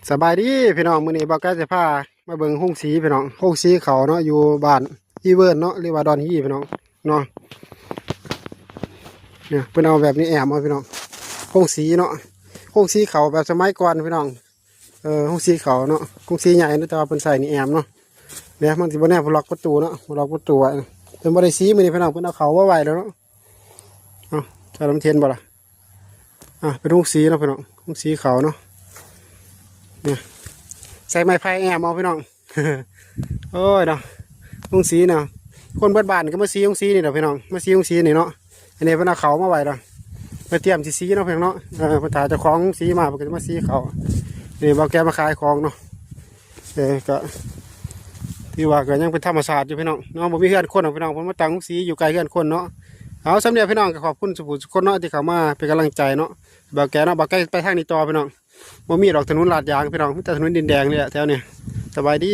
ສະບາຍດີພີ່ນ້ອງ ມື້ນີ້ບ່າວໄກ່ຊິພາມາເບິ່ງໂຮງສີພີ່ນ້ອງ ໂຮງສີເຂົ້າເນາະ ຢູ່ບ້ານອີເວີນເນາະ ຫຼືວ່າດອນຮີພີ່ນ້ອງເນາະ. ເນີ້ຍ ເພິ່ນເອົາແບບນີ້ແອ້ມເອົາພີ່ນ້ອງ ໂຮງສີເນາະ ໂຮງສີເຂົ້າແບບສະໄໝກ່ອນພີ່ນ້ອງ. ເອີ ໂຮງສີເຂົ້າເນາະ ໂຮງສີໃຫຍ່ເນາະ ແຕ່ວ່າເພິ່ນໃສ່ນີ້ແອ້ມເນາະ. ເນຍ ມັນຊິບໍ່ແນວ ບໍ່ລັອກປະຕູເນາະ ບໍ່ລັອກປະຕູໄວ້. ເພິ່ນບໍ່ໄດ້ສີມື້ນີ້ພີ່ນ້ອງ ເພິ່ນເອົາເຂົ້າມາໄວ້ແລ້ວເນາະ. ເອົາ ຈະລຳເທນບໍ່ລະ? ອ່າ ເປັນໂຮງສີເນາະພີ່ນ້ອງ ໂຮງສີເຂົ້າເນາະ. ເນຍ ໃສ່ໄມ້ໄຜ່ແອ້ມເອົາພີ່ນ້ອງ. ໂອ້ຍເນາະ ໂຮງສີເນາະ ຄົນເບິດບ້ານກໍມາສີໂຮງສີນີ້ແຫຼະພີ່ນ້ອງ ມາສີໂຮງສີນີ້ເນາະ. ອັນນີ້ເພິ່ນເອົາເຂົ້າມາໄວ້ແລ້ວ ເພິ່ນຕຽມຊິສີເນາະພີ່ນ້ອງເນາະ. ເອີ ເພິ່ນຖ້າເຈົ້າຂອງສີມາ ເພິ່ນກໍຈະມາສີເຂົ້າ. ນີ້ບ່າວແກ່ມາຂາຍຂອງເນາະ. ເອີ ກໍຖືວ່າກໍຍັງເປັນທຳມະຊາດຢູ່ພີ່ນ້ອງເນາະ ບໍ່ມີເຮືອນຄົນເນາະພີ່ນ້ອງ ເພິ່ນມາຕັ້ງໂຮງສີຢູ່ໃກ້ເຮືອນຄົນເນາະ. ເອົາ ສ່ຳນີ້ພີ່ນ້ອງ ກໍຂອບຄຸນສູ່ຜູ້ສູ່ຄົນເນາະ ທີ່ເຂົ້າມາເປັນກຳລັງໃຈເນາະ. ບ່າວແກ່ເນາະ ບ່າວແກ່ໄປທາງນີ້ຕໍ່ພີ່ນ້ອງ ບໍ່ມີດອກຖະໜົນລາດຢາງພີ່ນ້ອງ ມີແຕ່ຖະໜົນດິນແດງນີ້ແຫຼະແຖວນີ້. ສະບາຍດີ.